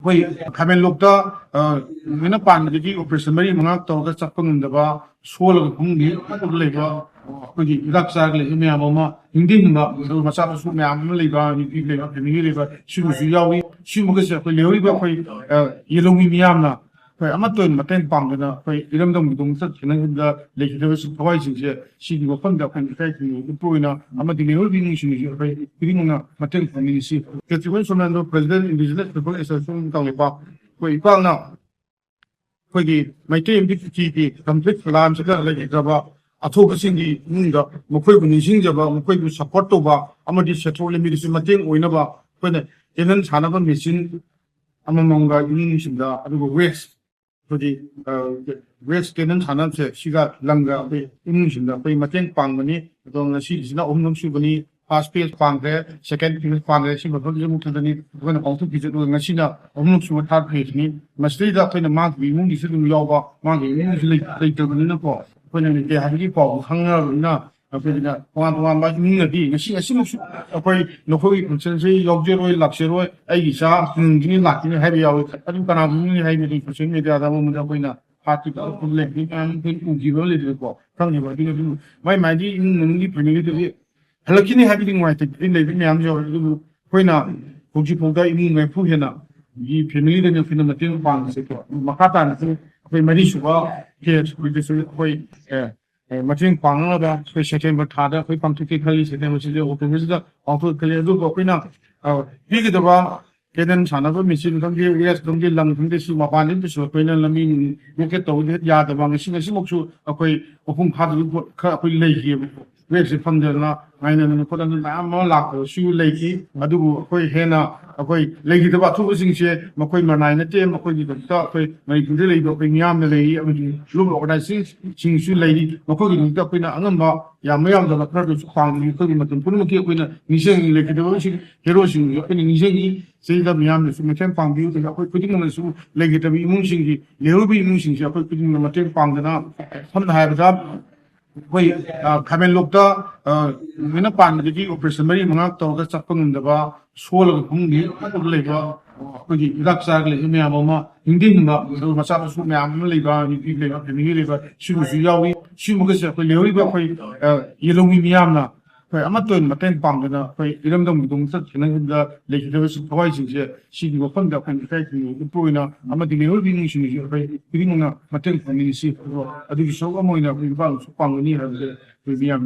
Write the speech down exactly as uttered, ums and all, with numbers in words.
ꯑꯩꯈꯣꯏ ꯈꯥꯃꯦꯟꯂꯣꯛꯇ, ꯑ, ꯂꯣꯏꯅ ꯄꯥꯟꯕꯗꯒꯤ operation ꯃꯔꯤ ꯃꯉꯥ ꯇꯧꯔꯒ ꯆꯠꯄ ꯉꯝꯗꯕ, ꯁꯣꯜꯂꯒ ꯐꯃꯨꯡꯗ ꯍꯤꯞꯄꯒ ꯂꯩꯕ, ꯑꯩꯈꯣꯏꯒꯤ ꯍꯤꯗꯥꯛ ꯆꯥꯔꯒ ꯂꯩꯕ ꯃꯌꯥꯝ ꯑꯃ ꯍꯤꯡꯗ ꯍꯤꯡꯕ, ꯑꯗꯨꯒ ꯃꯆꯥ ꯃꯁꯨ ꯃꯌꯥꯝ ꯑꯃ ꯂꯩꯕ, ꯅꯨꯄꯤ ꯂꯩꯕ, family ꯂꯩꯕ, ꯁꯤꯒꯨꯝꯕꯁꯨ ꯌꯥꯎꯏ꯫ ꯁꯤꯒꯨꯝꯕꯒꯁꯦ ꯑꯩꯈꯣꯏ ꯂꯩꯍꯧꯔꯤꯕ ꯑꯩꯈꯣꯏ, ꯑ, ꯌꯦꯜꯍꯧꯃꯤ ꯃꯤꯌꯥꯝꯅ ꯑꯩꯈꯣꯏ ꯑꯃꯠꯇ ꯑꯣꯏꯅ ꯃꯇꯦꯡ ꯄꯥꯡꯗꯅ ꯑꯩꯈꯣꯏ ꯏꯔꯝꯗꯝꯒꯤꯗꯃꯛꯇ ꯈꯦꯠꯅꯍꯟꯗ ꯂꯩꯈꯤꯗꯕ ꯊꯋꯥꯏꯁꯤꯡꯁꯦ ꯁꯤꯒꯤ ꯃꯐꯝꯗ ꯑꯩꯈꯣꯏ ꯏꯀꯥꯏ ꯈꯨꯝꯅꯕ ꯎꯠꯄ ꯑꯣꯏꯅ ꯑꯃꯗꯤ ꯂꯩꯍꯧꯔꯤꯕ ꯏꯃꯨꯡꯁꯤꯡꯁꯤꯁꯨ ꯑꯩꯈꯣꯏ ꯈꯨꯗꯤꯡꯃꯛꯅ ꯃꯇꯦꯡ ꯄꯥꯡꯃꯤꯟꯅꯁꯤ꯫ ꯀꯦꯇ꯭ꯔꯤꯕꯟ Somendro, President, Indigenous People Association Kangleipak, ꯑꯩꯈꯣꯏ ꯏꯄꯥꯛꯅ ꯑꯩꯈꯣꯏꯒꯤ ꯃꯩꯇꯩ ꯑꯃꯗꯤ ꯀꯨꯀꯤꯒꯤ conflict ꯂꯥꯟꯁꯤꯗ ꯂꯩꯈꯤꯗ꯭ꯔꯕ ꯑꯊꯧꯕꯁꯤꯡꯒꯤ ꯏꯃꯨꯡꯗ ꯃꯈꯣꯏꯕꯨ ꯅꯤꯡꯁꯤꯡꯖꯕ, ꯃꯈꯣꯏꯕꯨ support ꯇꯧꯕ ꯑꯃꯗꯤ ꯁꯦꯟꯊꯣꯛ ꯂꯝꯕꯤꯗꯁꯨ ꯃꯇꯦꯡ ꯑꯣꯏꯅꯕ ꯑꯩꯈꯣꯏꯅ canal ꯁꯥꯟꯅꯕ machine ꯑꯃꯃꯝꯒ ꯏꯃꯨꯡꯁꯤꯡꯗ, ꯑꯗꯨꯒ waste, ꯑꯩꯈꯣꯏꯒꯤ, ꯑ, waste canal ꯁꯥꯟꯅꯕꯁꯦ ꯁꯤꯒ ꯂꯪꯒ ꯑꯩꯈꯣꯏ ꯏꯃꯨꯡꯁꯤꯡꯗ ꯑꯩꯈꯣꯏ ꯃꯇꯦꯡ ꯄꯥꯡꯕꯅꯤ꯫ ꯑꯗꯣ ꯉꯁꯤꯒꯤꯁꯤꯅ ꯑꯍꯨꯝꯂꯛ ꯁꯨꯕꯅꯤ꯫ First phase ꯄꯥꯡꯈ꯭ꯔꯦ, second phase ꯄꯥꯡꯈ꯭ꯔꯦ, ꯁꯤ ꯃꯐꯝꯁꯤꯗ ꯑꯃꯨꯛ ꯊꯨꯗꯅꯤ ꯑꯩꯈꯣꯏꯅ ꯄꯥꯡꯊꯣꯛꯈꯤꯁꯦ꯫ ꯑꯗꯨꯒ ꯉꯁꯤꯅ ꯑꯍꯨꯝꯂꯛ ꯁꯨꯕ third phase ꯅꯤ꯫ ꯃꯁꯤꯗꯩꯗ ꯑꯩꯈꯣꯏꯅ ꯃꯥꯒꯤ ꯏꯃꯨꯡꯒꯤꯁꯨ ꯑꯗꯨꯝ ꯌꯥꯎꯕ, ꯃꯥꯒꯤ ꯏꯃꯨꯡꯒꯤꯁꯨ ꯂꯩ-, ꯂꯩꯇꯕꯅꯤꯅꯀꯣ, ꯑꯩꯈꯣꯏꯅ ꯂꯩꯇꯦ ꯍꯥꯏꯕꯒꯤ ꯄꯥꯎ ꯈꯪꯅꯔꯕꯅꯤꯅ, ꯑꯩꯈꯣꯏꯅ ꯇꯣꯉꯥꯟ ꯇꯣꯉꯥꯟꯕ ꯏꯃꯨꯡꯅꯗꯤ ꯉꯁꯤ, ꯉꯁꯤꯃꯛꯁꯨ ꯑꯩꯈꯣꯏ ꯅꯈꯣꯏꯒꯤ function ꯁꯤ ꯌꯥꯎꯖꯔꯣꯏ, ꯂꯥꯛꯆꯔꯣꯏ, ꯑꯩꯒꯤ ꯏꯆꯥ ꯍꯟꯈꯤꯅꯤ, ꯂꯥꯛꯈꯤꯅꯤ ꯍꯥꯏꯕ ꯌꯥꯎꯏ꯫ ꯑꯗꯨ ꯀꯅꯥꯒꯨꯝꯕꯅꯤ ꯍꯥꯏꯕꯗꯤ social media ꯗ ꯑꯃꯃꯗ ꯑꯩꯈꯣꯏꯅ ꯍꯥꯠꯈꯤꯕ ꯈꯣꯠꯄ ꯂꯩꯕꯗꯤ ꯃꯌꯥꯝ ꯑꯩꯈꯣꯏꯅ ꯎꯈꯤꯕ ꯂꯩꯗꯅꯀꯣ, ꯈꯪꯈꯤꯕ꯫ ꯑꯗꯨꯅ ꯑꯗꯨꯝ ꯃꯥꯏ ꯃꯥꯏꯒꯤ ꯏꯃꯨꯡ ꯃꯅꯨꯡꯒꯤ family ꯗꯗꯤ ꯍꯜꯂꯛꯈꯤꯅꯤ ꯍꯥꯏꯕꯗꯤ ꯅꯨꯡꯉꯥꯏꯇꯕꯗꯤ ꯂꯩꯕ ꯃꯌꯥꯝꯁꯨ ꯌꯥꯎꯔꯦ꯫ ꯑꯗꯨꯕꯨ ꯑꯩꯈꯣꯏꯅ ꯍꯧꯖꯤꯛꯐꯥꯎꯗ ꯏꯃꯨꯡ ꯃꯔꯤꯐꯨ ꯍꯦꯟꯅ ꯒꯤ family ꯗꯅ ꯑꯩꯈꯣꯏꯅ ꯃꯇꯦꯡ ꯄꯥꯡꯕꯁꯦꯀꯣ꯫ ꯃꯈꯥ ꯇꯥꯅꯁꯨ ꯑꯩꯈꯣꯏ ꯃꯔꯤꯁꯨꯕ phase ꯈꯣꯏꯗꯁꯨ ꯑꯩꯈꯣꯏ, ꯑꯦ, ꯑꯦ, ꯃꯇꯦꯡ ꯄꯥꯡꯅꯅꯕ ꯑꯩꯈꯣꯏ September ꯊꯥꯗ ꯑꯩꯈꯣꯏ ꯄꯥꯡꯊꯣꯛꯀꯦ ꯈꯜꯂꯤ꯫ September ꯁꯤꯗ, October ꯁꯤꯗ ꯄꯥꯡꯊꯣꯛꯀꯦ ꯈꯜꯂꯤ꯫ ꯑꯗꯨꯕꯨ ꯑꯩꯈꯣꯏꯅ, ꯑ, ꯄꯤꯒꯗꯕ canal ꯁꯥꯟꯅꯕ machine ꯈꯪꯗꯦ, waste ꯈꯪꯗꯦ, ꯂꯪ ꯈꯪꯗꯦ, ꯁꯤ ꯃꯄꯥꯟꯗꯒꯤ ꯄꯨꯁꯤꯜꯂꯛꯄꯅꯤꯅ ꯂꯝꯕꯤ ꯂꯣꯀꯦꯠ ꯇꯧꯕꯗꯤ ꯌꯥꯗꯕ꯫ ꯉꯁꯤ, ꯉꯁꯤꯃꯛꯁꯨ ꯑꯩꯈꯣꯏ ꯃꯄꯨꯡ ꯐꯥꯗꯕ ꯄꯣꯠ ꯈꯔ ꯑꯩꯈꯣꯏ ꯂꯩꯈꯤꯑꯕꯀꯣ꯫ Waste ꯁꯦ ꯐꯪꯗꯗꯅ ꯉꯥꯏꯅꯗꯅ ꯈꯣꯠꯅꯗꯅ ꯃꯌꯥꯝ ꯑꯃ ꯂꯥꯛꯄꯗꯁꯨ ꯂꯩꯈꯤ꯫ ꯑꯗꯨꯕꯨ ꯑꯩꯈꯣꯏ ꯍꯦꯟꯅ ꯑꯩꯈꯣꯏ ꯂꯩꯈꯤꯗꯕ ꯑꯊꯨꯕꯁꯤꯡꯁꯦ ꯃꯈꯣꯏ ꯃꯅꯥꯏ ꯅꯠꯇꯦ, ꯃꯈꯣꯏꯒꯤꯗꯃꯛꯇ ꯑꯩꯈꯣꯏ ꯃꯅꯤꯄꯨꯔꯗ ꯂꯩꯔꯤꯕ ꯑꯩꯈꯣꯏ ꯃꯤꯌꯥꯝꯅ ꯂꯩꯔꯤ ꯑꯃꯗꯤ local organization ꯁꯤꯡꯁꯨ ꯂꯩꯔꯤ꯫ ꯃꯈꯣꯏꯒꯤꯗꯃꯛꯇ ꯑꯩꯈꯣꯏꯅ ꯑꯉꯝꯕ ꯌꯥꯝꯕ ꯌꯥꯝꯗꯕ ꯈꯔꯗꯁꯨ ꯄꯥꯡꯗꯅ ꯑꯩꯈꯣꯏꯒꯤ ꯃꯇꯝ ꯄꯨꯝꯅꯃꯛꯀꯤ ꯑꯩꯈꯣꯏꯅ ꯅꯤꯡꯁꯤꯡ ꯂꯩꯈꯤꯗꯕꯁꯤꯡ, hero ꯁꯤꯡꯁꯨ ꯑꯩꯈꯣꯏꯅ ꯅꯤꯡꯁꯤꯡꯉꯤ꯫ ꯁꯤꯗ ꯃꯤꯌꯥꯝꯅꯁꯨ ꯃꯇꯦꯡ ꯄꯥꯡꯕꯤꯌꯨ꯫ ꯑꯗꯨꯒ ꯑꯩꯈꯣꯏ ꯈꯨꯗꯤꯡꯃꯛꯅꯁꯨ ꯂꯩꯈꯤꯗꯕ ꯏꯃꯨꯡꯁꯤꯡꯒꯤ, ꯂꯩꯍꯧꯔꯤꯕ ꯏꯃꯨꯡꯁꯤꯡꯁꯦ ꯑꯩꯈꯣꯏ ꯈꯨꯗꯤꯡꯃꯛꯅ ꯃꯇꯦꯡ ꯄꯥꯡꯗꯅ, ꯁꯝꯅ ꯍꯥꯏꯔꯕꯗ ꯑꯩꯈꯣꯏ, ꯑ, ꯈꯥꯃꯦꯟꯂꯣꯛꯇ, ꯑ, ꯂꯣꯏꯅ ꯄꯥꯟꯕꯗꯒꯤ ꯑꯣꯄꯔꯦꯁꯟ ꯃꯔꯤ ꯃꯉꯥ ꯇꯧꯔꯒ ꯆꯠꯄ ꯉꯝꯗꯕ, ꯁꯣꯜꯂꯒ ꯐꯃꯨꯡꯗ ꯍꯤꯞꯄꯒ ꯂꯩꯕ, ꯑꯩꯈꯣꯏꯒꯤ ꯍꯤꯗꯥꯛ ꯆꯥꯔꯒ ꯂꯩꯕ ꯃꯌꯥꯝ ꯑꯃ, ꯍꯤꯡꯗꯤ ꯍꯤꯡꯕ, ꯑꯗꯨꯒ ꯃꯆꯥ ꯃꯁꯨ ꯃꯌꯥꯝ ꯑꯃ ꯂꯩꯕ, ꯅꯨꯄꯤ ꯂꯩꯕ, ꯐꯦꯃꯤꯂꯤ ꯂꯩꯕ, ꯁꯤꯒꯨꯝꯕꯁꯨ ꯌꯥꯎꯏ꯫ ꯁꯤꯒꯨꯝꯕꯒꯁꯦ ꯑꯩꯈꯣꯏ ꯂꯩꯍꯧꯔꯤꯕ ꯑꯩꯈꯣꯏ, ꯑ, ꯌꯦꯜꯍꯧꯃꯤ ꯃꯤꯌꯥꯝꯅ ꯑꯩꯈꯣꯏ ꯑꯃꯠꯇ ꯑꯣꯏꯅ ꯃꯇꯦꯡ ꯄꯥꯡꯗꯅ ꯑꯩꯈꯣꯏ ꯏꯔꯝꯗꯝꯒꯤꯗꯃꯛꯇ ꯈꯦꯠꯅꯕꯗ ꯂꯩꯈꯤꯗꯕ ꯊꯋꯥꯏꯁꯤꯡꯁꯦ ꯁꯤꯒꯤ ꯃꯐꯝꯗ ꯑꯩꯈꯣꯏ ꯏꯀꯥꯏ ꯈꯨꯝꯅꯕ ꯎꯠꯄ ꯑꯣꯏꯅ ꯑꯃꯗꯤ ꯃꯤꯑꯣꯏꯕ ꯏꯃꯨꯡꯁꯤꯡꯒꯤꯁꯨ ꯑꯩꯈꯣꯏ ꯈꯨꯗꯤꯡꯃꯛꯅ ꯃꯇꯦꯡ ꯄꯥꯡꯃꯤꯟꯅꯁꯤ꯫ ꯑꯗꯣ ꯑꯗꯨꯒꯤ ꯁꯔꯨꯛ ꯑꯃ ꯑꯣꯏꯅ ꯑꯩꯈꯣꯏ ꯏꯝꯐꯥꯜꯗꯁꯨ ꯄꯥꯡꯒꯅꯤ ꯍꯥꯏꯕꯁꯦ ꯑꯩꯈꯣꯏ ꯃꯤꯌꯥꯝ